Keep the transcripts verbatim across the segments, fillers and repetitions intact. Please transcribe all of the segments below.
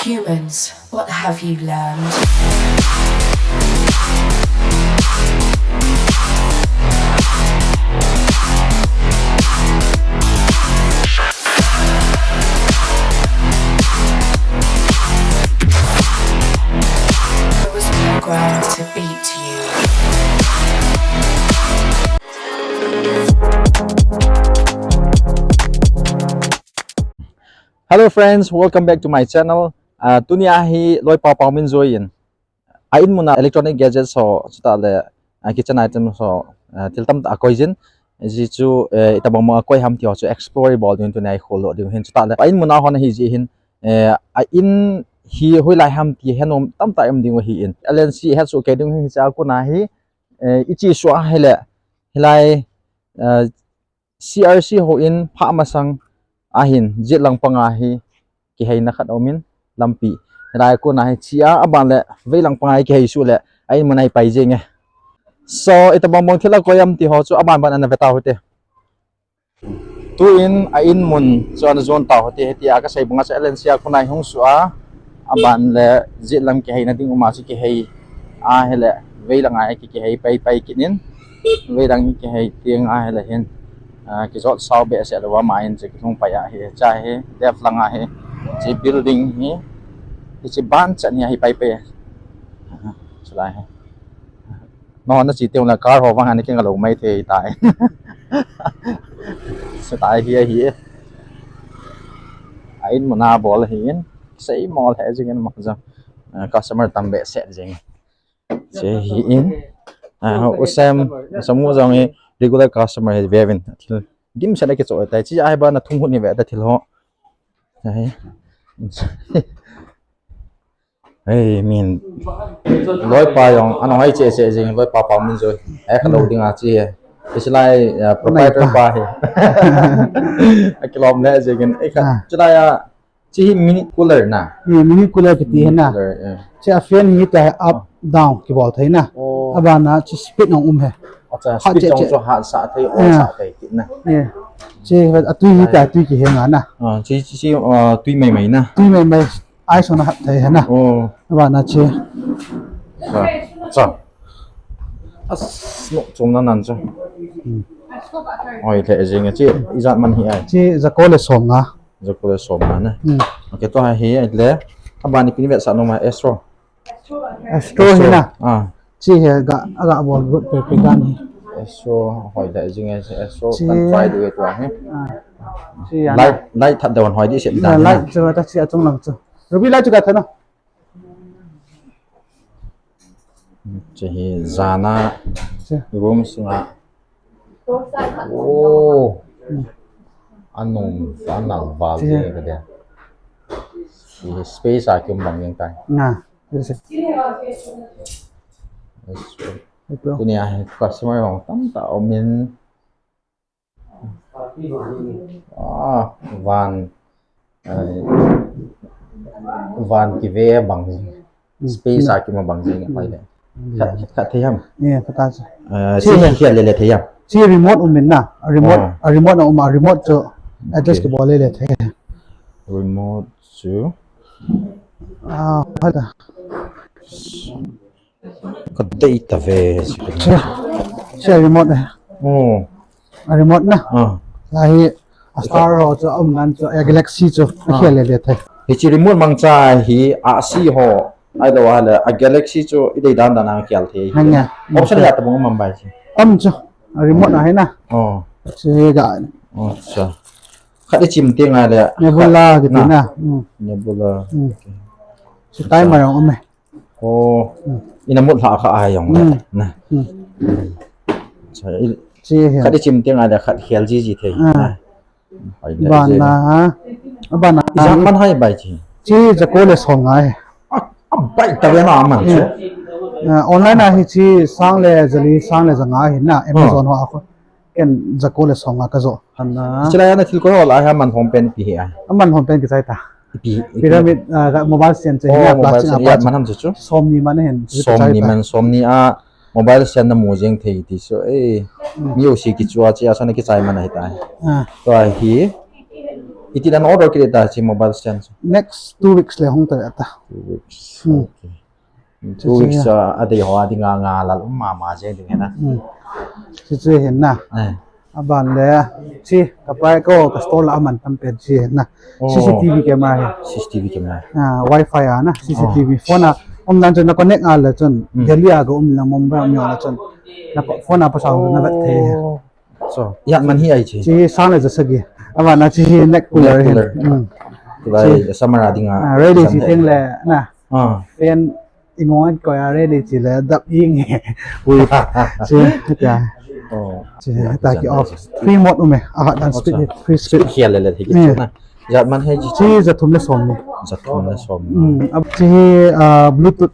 Humans, what have you learned? I was programmed to beat you. Hello friends, welcome back to my channel. Uh, tunia hi loipa Paominjoi in a in muna electronic gadgets ho, chutah le uh, kitchen items ho, uh, thil tamtah akoi jin. Ajeh chu uh, itobang mong akoi ham ti ho chu explore bol ding tunia i khol lo ding hin, chutah le a in muna ho ana hi jeh hin, uh, a in hi hoilai ham ti henom tamtah um ding ahi in. L N C het soh kei ding hin, hiche a kona hi uh, i che suh a hile hilai uh, C R C houin phah masang ahin, jetlang panga hi kiheina khat aumin lampi. Hilai a kona hi che a, aban le veilang panga hi kihei suh le a in muna hi pai jenge. So, itobang bang thil akoi am ti ho chu aban ban ana ve tau hite. Tuin a in mun chu ana jon tau hite, hitia kasei banga chu L N C a kona hi hung suh a, aban le jetlang kiheina ding um a chu kihei a hile veilang a hi kikihei pai pai kit in. Veilang hi kihei teng a hile hin, ah, kijot sao behseh lou a, ama in chu kilhung pai a hi, cha hi left lang a hi, hiche building hi, hiche ban chan hi ahi pai pai. Chulai hi. Nangho nache teng le car ho vang a na kinga lou mai thei tai. Chutai hi ahi. A in muna bol ahi in, seimo lheh jing in ama jong, ah, customer tam behseh jing. Hiche hi in, ah, u Sam, u Sam u jong hi regular customer hi veuvin. Thil dimset a kichoh tai. Hiche a hi bana thum hon hi ve ta thil ho. Ahi. Hei, min. Loipa jong ana hoi cheh cheh jing, loipa Paominjoi. Hei, kha lo ding a che hi. Hiche lai, ah, proprietor pa hi. Akilom le jing in. Ei kha, ah, hiche lai a, che hi mini cooler na. Hi mini cooler kiti hi na. Cooler, eh. Che a fan hi ta up down kibol thei na. Oh. Abana che speed jong um hi. Acha, speed jong chu hot sah thei, cold sah thei kiti na. Che atui hi ta, tui kihenga na. Ah, che, che, che, ah, tui mai mai na. Tui mai mai. Ice hon a hat thei hi na. Oh. Abana che. Cha. Cha. As, no, chom na nan cha. Hmm. Hoi lheh jing a che, ijat man hi ai. Che jako le somnga. Jako le somnga na. Hmm. Okay, tua hi le. Aban ipi vetsah nom a, Astro. Astro hi na. Ah. Che hi ga, aga bol good pe pe dan hi. Astro hoi lheh jing a, Astro kan try diu tua hi. Ah. Che ya na. Light, light that down hoi di se dan. Light chu ta che achung lang chu. Ruby light chu ga tha na. Che hi jana room sunga. Oh. Anung, anal val che ka dia. Che space a kium bang jeng tai. Na. Tunia hi customer jong tamtah aumin. Ah, van, eh, van kive bang jing. Space a kimu bang jing, pai le. Khat, khat thei ham? Eh, khat a. Eh, che hi khel le le thei ham? Che remote um in na. Remote, a remote na um a, remote chu adjust kibol le le thei. Remote chu. Ah, hala. Ka dei ta ve. Che, che remote na. Oh. A remote na. Ah. Lahi a star ho chu um nan chu, a Galaxy chu a khel le le thei. Hiche remote mangcha hi a si ho. Ahilou le a Galaxy chu i dei dan dan a khel thei. Hanya. Option ya ta bang um bai che. Um chu. A remote na hi na. Oh. Che ga. Oh, cha. Khat i chim teng a le. Nebula kiti na. Nebula. Che timer jong um e. Oh, ina mut lha kha a jong le. Na. Khat i chim teng a le khat khel ji ji thei. Bana, bana. Ijat man hai bai chi. Che jako le somnga hi. A bai ta ve na man chu. Online a hi che sang le jali, sang le janga hi na, Amazon ho a khu. Ken jako le somnga ka jo. Hana. Chulai a na thil koi ho la hi a man hom pen ipi hi ai. A man hom pen kichai ta. Ipi, ipi. Pyramid, ah, mobile sian che hi a plastic a pa. Man ham chu chu. Somni man hin. Somni man, somni a mobile sian na mu jeng thei ti chu. Eh, mi u si kichua che a sa na kichai man ahi tai. Ah. Tua hi. Iti dan order kit ta chi mobile stand. Next two weeks le hung ta ta. Two weeks. Hmm. Okay. Two weeks a adei ho adinga nga lal um mama jeng ding hena. Hmm. Chi chi hena. Eh. Aban le chi ka pai ko ka store la aman tam pe chi hena. Oh. C C T V camera he. C C T V camera. Ah, Wi-Fi a na C C T V. Oh. Phone a um dan chun na connect a le chun. Hmm. Delhi a ko um lang Mumbai a um la chun. Na phone a pasal na vet the. Oh. So, ijat man hi ahi chi. Chi sang le ja sagi. Aban a chi hi neck cooler. Neck cooler. Hmm. Tulai summer a dinga. Ah, ready chi theng le na. Ah. Pen ingong ko ya ready chi le dap ing. Ui. Chi ta. Oh. Chi ta ki off. Free mode ume. Ah, dan speed free speed. Hial le le hi ki na. Ijat man hi chi. Chi ja thum le som ni. Ja thum le som. Hmm. Ab chi ah, Bluetooth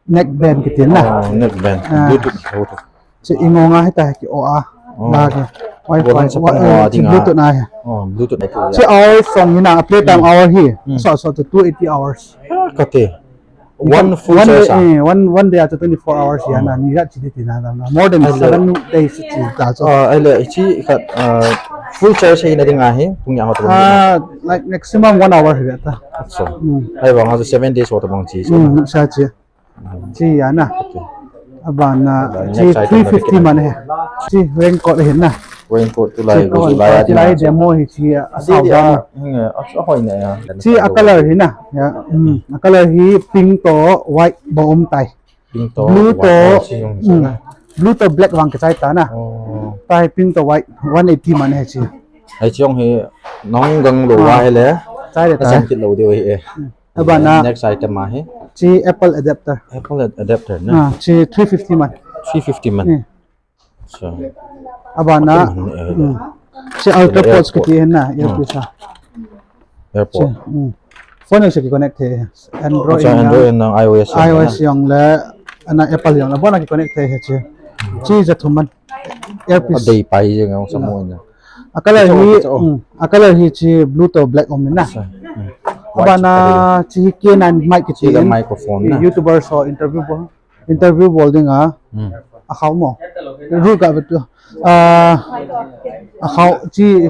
neck band kiti na. Oh, neck band. Ah. Bluetooth. Chi ingong a hita ki o a. Oh. Na ki. Wi-Fi. Bluetooth na he. Oh, Bluetooth na. Chi hour song ni na play time hour hi. Hmm. So so two eighty hours. Ah, kati. One full charge. Eh, one one day after twenty-four hours ya na ni ga chi ti na na. More than seven days chi ta so. Ah, ai le chi khat full charge hi na ding a hi. Pung ya ho to. Ah, like maximum one hour hi ta. So. Hmm. Ai bang ha seven days ho to bang chi. Hmm, sa chi. Chi ya na. Aban a chi three fifty man he. Chi raincoat he na. Raincoat tulai ko tulai demo hi chi a sao da. Chi a color hi na. Ya. A color hi pink to white bou um tai. Pink to blue to blue to black vang kachai ta na. Tai pink to white one eighty man he chi. Ai chi ong hi nong gang lo wa he le. Chai le ta. San kit lo de he. Abana next item ahi. Chi Apple adapter. Apple adapter na. Ah, chi three fifty man. Three fifty man. Hmm. So. Abana. Hmm. Chi AirPods kiti na, earpiece. AirPods. Hmm. Phone se ki connect the. Android na, Android na iOS. iOS jong le ana Apple jong le bona ki connect the chi. Chi ja thum man. Earpiece. Adei pai jeng ang samu na. A color hi, a color hi chi blue to black um na. Abana chi hi K nine mic kiti microphone na. YouTuber so interview bol. Interview bol ding a. A khau mo. Ru ka betu. A khau chi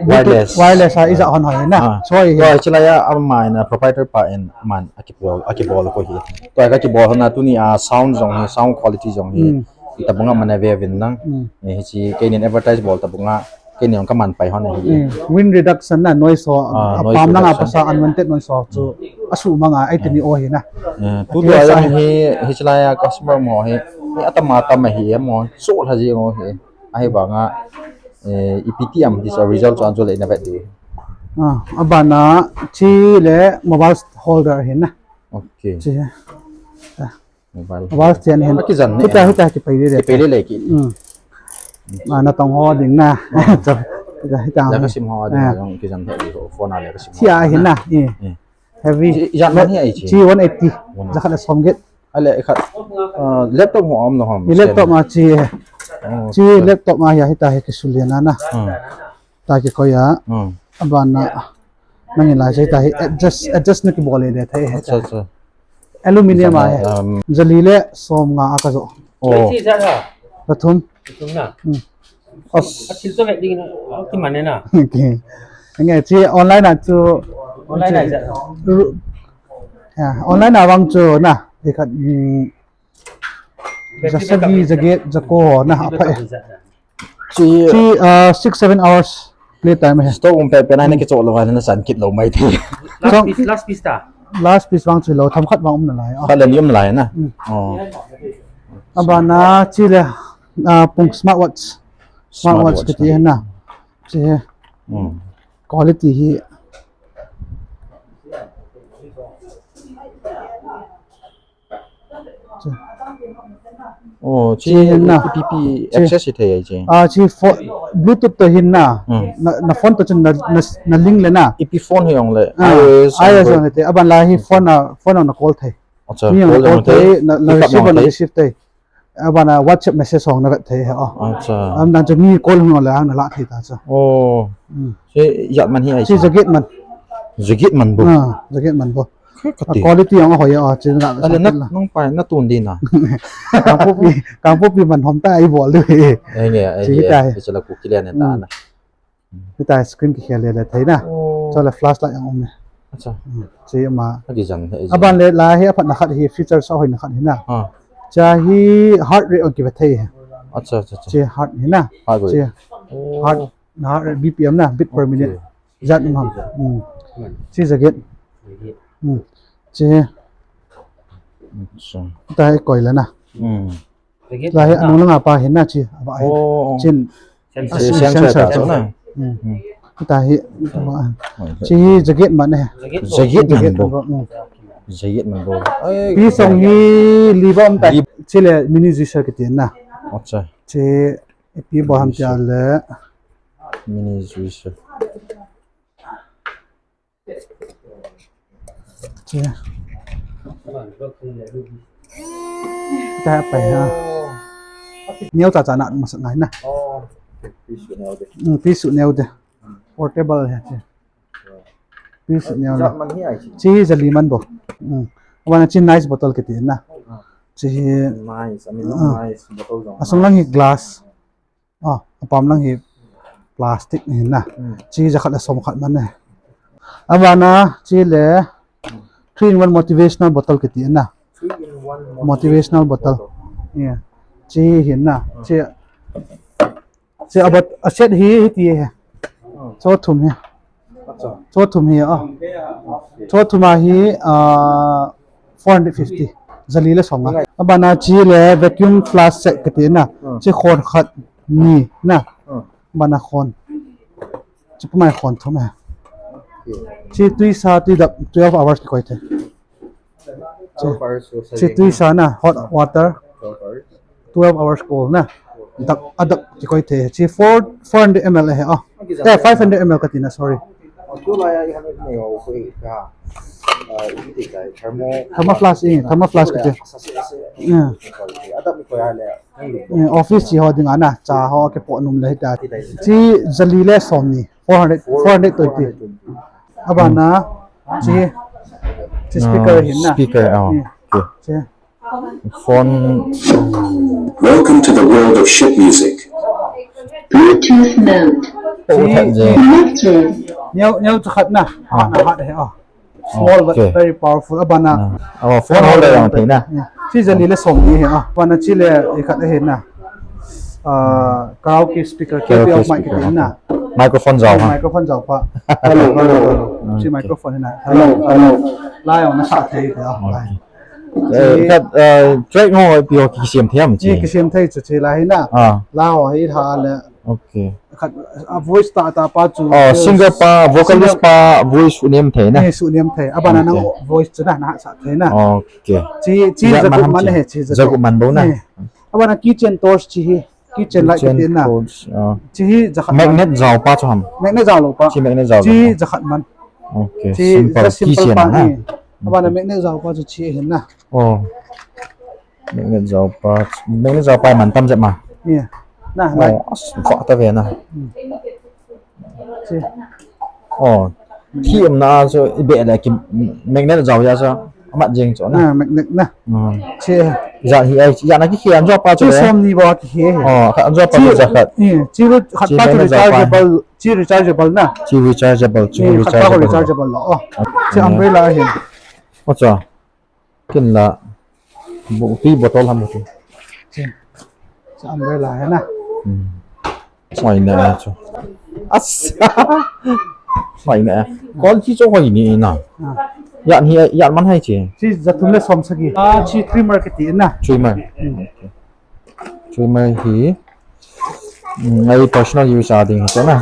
wireless. Wireless a ija hon hoi na. Choi hi. Chilai a ama na proprietor pa in man akibol akibol ko hi. To ka kibol na tuni a sound jong hi, sound quality jong hi. Tabanga mana ve vin nang. Hi chi keinin advertise bol tabanga. Keini ong kaman pai hon ahi. Wind reduction na noise ho apam nang a pasa unwanted noise ho chu asu manga ai tini o hi na. Tu dua jong hi hi chilai a customer mo hi. Hi atam atam ahi mo so la ji mo hi. Ahi banga ipi ti am this result chu anjo le na vet di. Abana chi le mobile holder hi na. Okay. Chi. Mobile. Mobile stand hin. Kijan ne. Hita hita ki pai le. Ki pai le ki. Hmm. Ma na tong ho ding na. Hita hita. La ka sim ho ding na jong kijan the di ho phone a la ka sim. Chi a hin na. Eh. Heavy. Ijat man hi ai chi. Chi one eighty. Jakhat le som get. Ale khat. Laptop ho am no ham. Laptop ma chi. Chi laptop ma ya hita he ki sulian na. Ta ki koya. Abana. Nangin lai sai ta hi adjust adjust na kibol le thei he. Acha acha. Aluminium a he. Jali le som nga a ka jo. Oh. Chi ja ha. Pathum. Pathum na. As. Athil to ve ding na. Ki mane na. Okay. Nge chi online a chu. Online a ja. Ya, online a vang chu na. Ikhat. Jasagi jaget jako na apa eh. Chi uh, six seven hours play time eh. Stock um pe pe na ki chok lo na san kit lo mai thi. Last piece, last piece ta. Last piece vang chi lo tham khat vang um na lai. Khat le ni um lai na. Oh. Abana chi le uh, pung smartwatch. Smartwatch kiti na. Chi. Quality hi. Oh, chi na. P P access hi thei ai chi. Ah, chi phone Bluetooth to hin na. Na phone to chun na link le na. Ipi phone hi ong le. iOS ong le te aban la hi phone na phone na call thei. Acha, call thei na receive na receive thei. Abana WhatsApp message hong na vet thei he. Acha. Am dan chu mi call hong le hang na la thei ta cha. Oh. Chi jat man hi ai. Chi jacket man. Jacket man bo. Ah, jacket man bo. Quality hong hoi a chin ga. Ale na nong pai na tun di na. Kangpokpi, Kangpokpi man hom ta ai bol du. Ai nge, ai nge. Chi la ku kile ne ta na. Hita screen kikhel le le thei na. Chule flashlight jong um e. Acha. Hmm, chi ama. Aki jang he. Aban le la hi aphatna khat hi feature sa hoina khat hi na. Ha. Cha hi heart rate jong kive thei. Acha, acha, acha. Chi heart hi na. Heart rate. Chi. Oh. Heart, na heart rate, B P M na, beat per minute. Okay. Jat um ham. Hmm. Chi jacket. Hmm. Chi. Acha. Tahi koi le na. Hmm. Lahi, anung langa pa hi na chi, aba hi. Oh. Chin. Sensor. Sensor, sensor ta chu na. Hmm. Hmm. Tahi, chi hi jacket man e. Jacket man bou. Hmm. Jacket man bou. Ai, piece jong hi li bom ta. Li- Chule mini juicer kiti na. Acha. Chi ipi bol ham tia le. Mini juicer. Chi. Ka pai ha. Neo cha cha na masa ngai na. Oh. Piece neo de. Hmm, piece neo de. Portable he chi. Piece neo de. Jat man hi ai chi. Chi jali man bou. Hmm. Aban a chi nice bottle kiti na. Ah. Chi hi. Nice, I mean, ah, nice bottle jong. Asung lang hi glass. Ah, apam lang hi plastic hi na. Hmm. Chi jakhat le som khat man e. Aban a, chi le three in one motivational bottle kiti na. Three in one motivational bottle. Motivational bottle. Yeah. Chi hi na. Hmm. Chi, chi about a set hi, hiti hi. Hmm. Cho thum hi. Acha. Cho thum hi, ah. Cho thum a hi, ah, four hundred fifty. Jali le som a. Aban a chi le vacuum flask set kiti na. Hmm. Chi khon khat ni na. Hmm. Aban a khon. Chi pumai khon thum e. Okay. Chi tui sa tui dap twelve hours kikoi thei. Chi, twelve hours, so chi tui sa na, hot water. Twelve hours. Twelve hours cold na. Dap, adap kikoi thei. Chi four, four hundred M L ahi, ah. Okay, eh, five hundred M L kati na, sorry. Oh, tu la ya, i han nei ho ko i ka. Ah, i ti kai, thermo. Thermo flask, eh, thermo flask kati. Asa se, asa se. Yeah. Adap ni ko ya le. Eh, office chi ho ding a na, cha ho kipoh nom le hita. Chi jali le som ni, four hundred, four hundred twenty. Aban a, chi, chi speaker hin na. Speaker, oh. Eh, okay. Chi. Phone. Welcome to the world of shit music. Bluetooth mode. Oh, chi, that, eh. Connected. Neo, neo cha khat na. Ah. Hat na hat he, ah. Small but, okay, very powerful. Aban a. Ah. Oh, phone holder jong thei na. Yeah. Chi jali le som ni hi, ah. Aban a chi le i khat ahi na. Ah, karaoke speaker, karaoke speaker, K P L mic kiti na. Okay. Microphone jao ha. Microphone jao pa. Hello, hello, hello. Okay. Chi microphone hi na. Hello, hello. La jong na sa thei te, ah. Okay. Eh, chi khat, eh, track ho ipi ho kisem thei am chi? Eh, kisem thei chu chi la hi na. Ah. La ho hi tha le. Okay. Khat, a voice tah tah pa chu. Oh, singer pa, vocalist pa, voice suhnem thei na. Eh, suhnem thei. Aban a nang voice chu na, na sa thei na. Okay. Chi, chi jagup man he, chi jagup man bou na. Eh. Aban a kitchen torch chi hi. Kitchen light kiti na. Kitchen torch, oh. Chi hi jakhat man. Magnet jao pa chu ham. Magnet jao lou pa. Chi magnet jao. Chi jakhat man. Okay, chi simple, just simple kitchen pa na. Aban a magnet jao pa chu chi hin na. Oh. Magnet jao pa, magnet jao pa man tam jep ma. Yeah. Na, lai. Oh, as, va ta ve na. Hmm. Chi. Oh, khi um na chu i be le ki magnet jao ya chu amat jeng chu na. Na, magnet na. Hmm. Chi. Ja hi ai, ja na ki khi an jao pa chu. Chi le. Som ni bou ki khi. Oh, an jao pa chi, ja khat. Eh, chi khat pa chu magnet jao pa. Rechargeable, chi rechargeable na. Chi rechargeable, chi, eh, khat pa rechargeable. Rechargeable lo. Oh. Chi umbrella hin. Oh, cha. Kin la, bu-, tui bottle ham tu. Chi. Chi umbrella hi na. Hmm. Mai na chu. As. Mai na. Quality chu mai ni na. Ah. Yan hi, yan man hai chi. Chi ja thum le som sagi. Ah, chi trimmer kiti na. Trimmer. Hmm. Okay. Trimmer hi, mm, ngai personal use a ding hi na.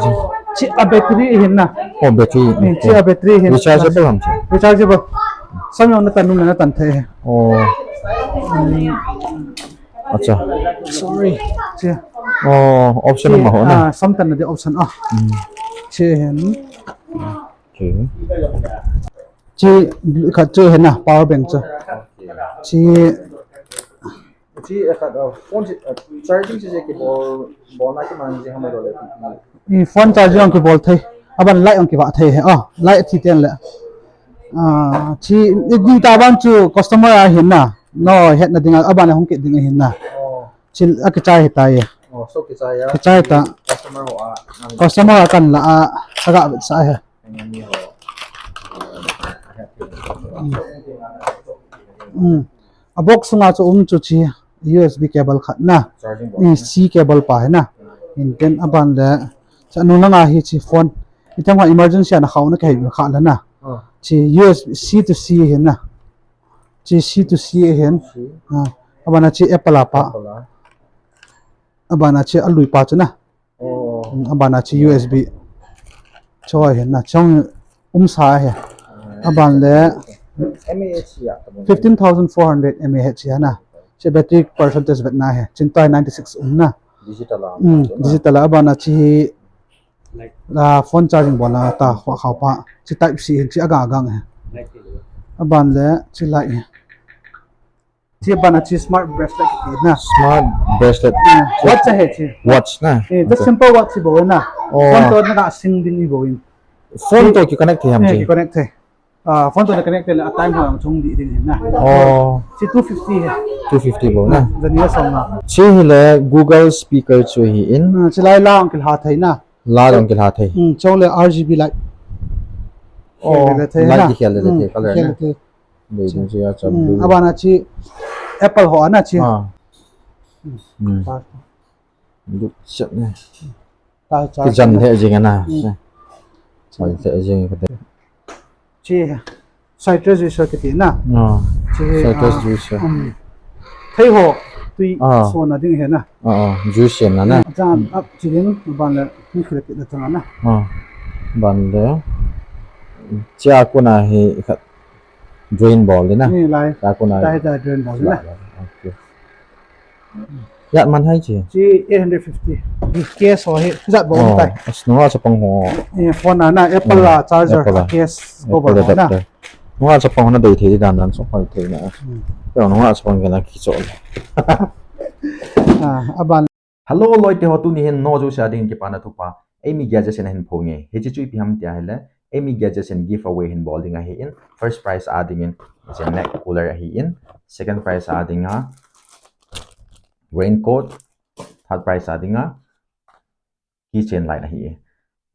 Chi a battery hin na. Oh, battery. Eh, okay. Chi a battery hin. Rechargeable ham chi? Rechargeable. Sam jong na tan nom le na tan thei. Oh. Mm. Acha. Sorry. Chi. Oh, option chi, ma ho na. Ah, sam tan na di option a. Mm. Chi hin. Okay. Chi khat chu hin na, power bank chu. Chi Chi, eh, khat, uh, phone chi, uh, charging chi, chi kibol, bolna kiman jing ham lo le. I phone charging jong kibol thei. Aban light jong kivah thei he. Ah, light thi ten le. Ah, chi, i ding ta ban chu customer a hin na. No, hetna ding a, aban a hung kit ding a hin na. Oh. Chi, a kichai hi ta ye. Oh, so kichai a. Kichai ta. Customer ho a, nang. Customer a kan la a, saga sa he. Hmm. A box sunga chu um chu chi U S B cable khat na. Charging box. Eh, C cable pa hi na. Inten aban le. Cha nu langa hi chi phone. Ithang ha emergency ana khau na ka hi kha la na. Ah. Chi U S B C to C hi na. Chi C to C hi. C. Ah. Abana chi Apple a pa. Apple a. Abana chi alui pa chu na. Oh. Hmm, abana chi U S B. Choi hi na. Chong um sa hi. Ah. Aban le. M A H ya. Fifteen thousand four hundred M A H ya na. Chi battery percentage vet na hi. Chin tai ninety six um na. Digital a. Hmm, digital a. Abana chi hi. Like. La phone charging bol na ta khwa khau pa. Chi type C hin chi aga gang hi. Like. Aban le chi light hi. Chi bana chi smart bracelet kiti na. Smart bracelet. Eh, watch ahi chi. Watch na. Eh, just simple watch hi bou na. Oh. Phone to na ka sing ding hi bou in. Phone to ki connect hi ham chi. Eh, ki connect hi. Ah, phone to na connect le a time ho jong chung di ding hin na. Oh. Chi two fifty hi. Two fifty bou na. Jani a song na. Chi hi le Google speaker chu hi in. Ah, chi lai la ang kil ha thei na. La jong kil ha thei. Hmm, chong le R G B light. Oh, khel le thei light na. Ki khel le thei, hmm, color khel na. Le thei. Bei ding chu ya cham hmm, du. Abana chi Apple ho ana chi. Ah. Hmm. Hmm. Ta. Lut chet ne. Ta cha. Ki jan le jing ana. Hmm. Sai le jing ka te. Chi citrus juice kiti na. Ah. Chi, citrus ah, juice. Um, thei ho tui ah, so na ding hi na. Ah, ah, juice na na. Hmm, jan up chi ding ban le ni khile ti na chang na. Ah. Ban le. Chia ko na hi khat drain bol le na. Ni lai. Chia ko na. Ta hi ta drain bol le na. Lai, lai. Okay. Jat man hai chi. Chi eight hundred fifty. Case ho hi, jat bou um tai. Oh, as nunga chapang ho. Eh, phone a na, Apple a, hmm, charger, Apple a. Case, Apple cover ho na. Adapter. Nunga chapang ho na dei thei dan dan so hoi thei na. Hmm. Pero nunga chapang kena kicho. Ah, aban. Hello, loi te ho, tuni hin nao jouse a ding kipana thupha. Eimi Gadgets in ahin phong e. Hiche chu ipi ham tia ahile, Eimi Gadgets in giveaway hin bol ding ahin, first prize a dingin, hiche neck cooler ahin, second prize a dinga, raincoat, third prize a dinga, keychain light ahi.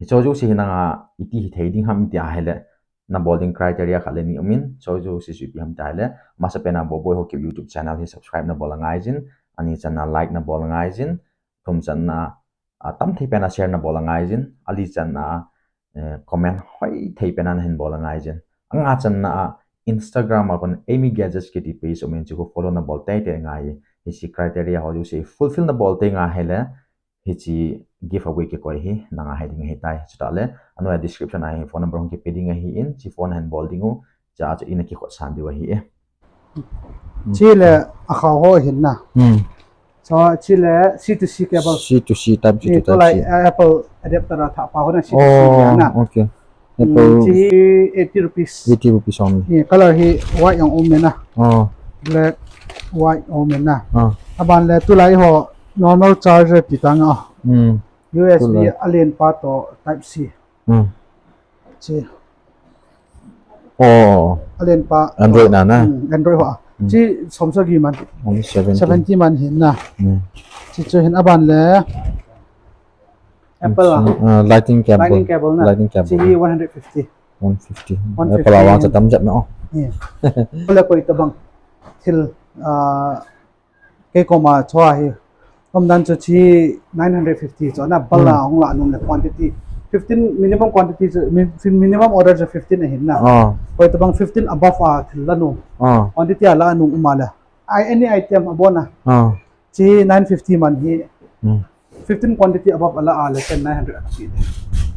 Hiche jouse hi nanga iti hithei ding ham tia ahile, nabol ding criteria khat le ni umin, hiche jouse chu ipi ham tia ahile, masapen a Boboi Haokip YouTube channel hi subscribe nabol angaijin, ani channa like nabol angaijin, thum channa a, tam thei pen a share nabol angaijin, ali channa a, eh, comment hoi thei pen a nahin bol angaijin. Anga channa a, Instagram a kon Eimi Gadgets kiti page umin, chuchu follow nabol teitei angai. Hiche criteria ho jouse fulfill nabol tei nga ahile, hiche giveaway kikoi hi nanga hi ding ahitai. Chutah le, anoiya description a hi phone number hung kipe ding ahin, hiche phone a hin bol ding u, chua chu ina kikhotsan diu ahi e. Chule akhao ho hin na. Hmm. So, chule C to C cable. C to C type, C to type C. Tulai, uh, Apple adapter a thah pa ho na C to C na. Oh, okay. Hmm, Apple. Chi eighty rupees. Eighty rupees only. Hi, color hi white jong um e na. Oh. Black, white jong um e na. Oh. Aban le tulai ho normal charger ti tang a. Hmm. U S B tulai. Alen pa toh type C. Hmm. Chi. Oh. Alen pa. Android na na? Hmm, Android ho a. Hmm. Chi som sagi man. Only seventy. Seventy man hin na. Hmm. Chi chu hin aban le. Apple a. Uh, lightning cable. Lightning cable na. Lightning cable. Chi hi one hundred fifty. One fifty. One fifty. Apple a vang cha tam jep na o. Yeah. Apple a koi tabang. Thil, uh, Kei koma chua hi. Umdan chu chi nine hundred fifty chu na bala hung la nom le quantity. Fifteen minimum quantity chu, min-, minimum order chu fifteen ahin na. Ah. Koi tabang fifteen above a thil la nom. Ah. Quantity a la nom um a le. Ai, any item abon a. Ah. Chi nine fifty man hi. Hmm. Fifteen quantity above ala a le chun nine hundred a chi.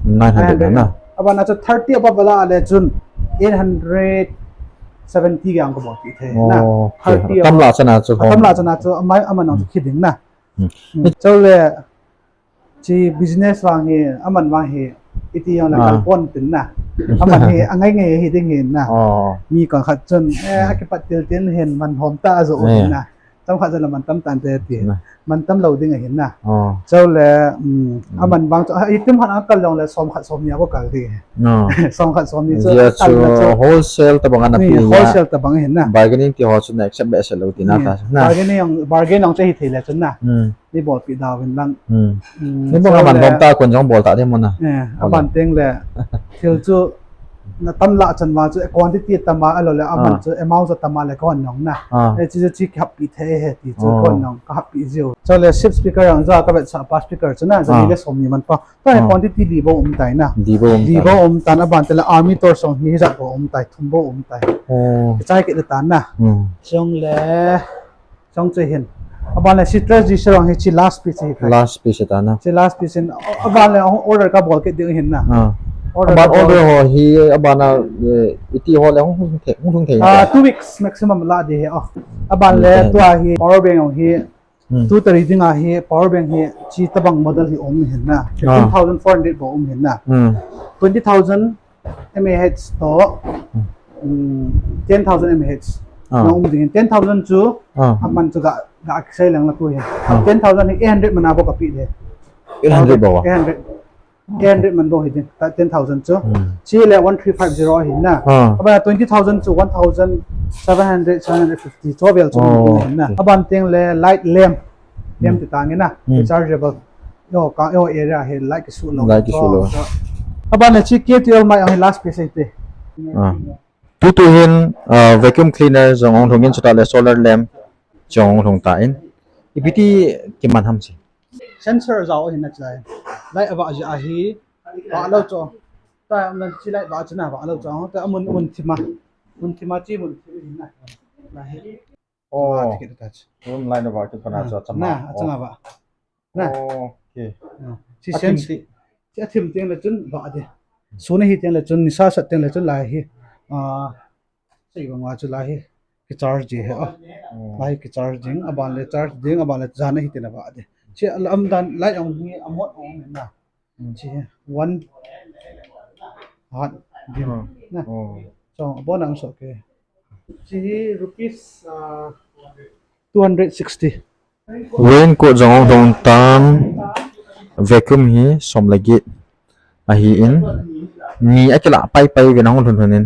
Nine hundred na. Abana chu thirty above ala a le chun eight hundred seventy yang ko bol ti the na. Oh, okay. Thirty tam above. La chana chu. Tam la chana chu amai aman ang chu khiding na. Hmm. Hmm. Chule chi business vang hi aman vang hi iti yang la ah. Kalpon tin na. Aman hi angai ngai hi ding hin na. Oh. Mi kong khat chun eh akipat til tin hin man hom ta ajo eh. Na. Tam khat jong le man tam tante ti. Na. Man tam lou ding ahin na. Oh. Chule, um, Mm. aman vang chu, ah, itum khat a kal jongle som khat som ni a bou kal ding. No. Som khat som ni chu Jia kal chu na chu. Wholesale tabang ana Ni pi na. Wholesale tabang ahin na. Bargaining ti ho chu na accept behseh lou tina Ni ta. Na. Bargaining jong, bargain jong chu hithei le chun na. Hmm. Nei bolpeh da uvin lang. Hmm. Hmm, Nei bol chule aman bom ta kon jong bol ta ding mo na. Eh, Bol. aban teng le. Thil chu na tam lah chan vang chu quantity tam a, ahilou le aman Ah. chu amount chu tam a le kon jong na. Ah. Eh, chu chu chu kihappeh thei ahi ti chu Oh. kon jong kahappeh jiu. Chule shift speaker jong chu kavetsah pa speaker chu na, jani Ah. le som ni man pa. Tua hi Ah. quantity li bou um tai na. Li bou um Li tai. bou um tan, aban teng le Armator jong hi hijat bou um tai, thum bou um tai. Oh. Kichai kit le tan na. Hmm. Chule, chule chu hin. Aban le Citrus G-Shell jong hi chi last piece hi tai. Last piece ta na. Chi last piece in, aban le order kabol kit ding ahin na. Ah. Order Aban kabol. order ho hi, aban a, eh, iti ho le hung, hung thei, hung thei Ah, na. two weeks maximum lah ding ahi, oh. Aban le Hung thei. tua hi, power bank jong hi, Hmm. Tu tari dinga hi power bank hi chi tabang model hi um hin na. Ah. Fifteen thousand four hundred bou um hin na. Hmm. Twenty thousand mAh toh, Hmm. um, ten thousand mAh. Ah. Na um ding hin. Ten thousand chu Ah. aman chu ga, ga kisei lang la tu hin. Ah. Ten thousand hi eight hundred man a bou kapeh ding. Eight hundred bou a? Eight hundred. Eight hundred man bou hi ding, ta ten thousand chu. Hmm. Chule one three five zero ahi na. Ah. Aban twenty thousand chu one thousand seven hundred, seven hundred fifty chu vel chu Oh, um hin na. okay. Aban teng le light lamp. Lamp Hmm. ti tang in na. Hmm. Rechargeable. Yo, ka, yo area hi light kisu lou. Light kisu lou. Oh, so. Aban le chi K T L mai ahi last piece ahi te. Ah. Tutu hin, ah, vacuum cleaner jong hung lhung in chutah le solar lamp jong hung lhung tan. Ipi ti kiman ham chi. Sensor jao ahin na chulai. Light avah jeh ahi. Vah lou chu. Ta, um, chi light vah chu na, vah lou chu. Ta, mun, mun thim a. Mun thim a chi mun thim ahin na. Lai hi. Oh. Vah ti kit ta chu. Room light avah kit pa na chu, acham a. Na, acham a vah. Na. Oh, okay. Ah, chi Athim sense. ti. Chi athim teng le chun vah ding. Sun ahi teng le chun, nisa sat teng le chun lai hi. Ah, Sei bang a chu lai hi kicharge ji hi a. Oh. Lai hi kicharge ding, aban le charge ding, aban le jan ahi tina vah ding. Chi a lam dan light jong hi amot um na. Hmm. Chi hi one hat dim Oh. na. Oh. So, abon ang so ke. Chi hi rupees, ah, two hundred sixty. Raincoat jong hung lhung tan, vacuum hi som le get ahin, ni akilah pai pai uvin ahung lhun lhun in,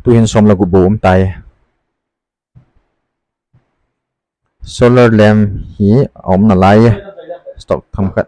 tuhin som le gup bou um tai. Solar lamp hi aum nalai, stock themkhat.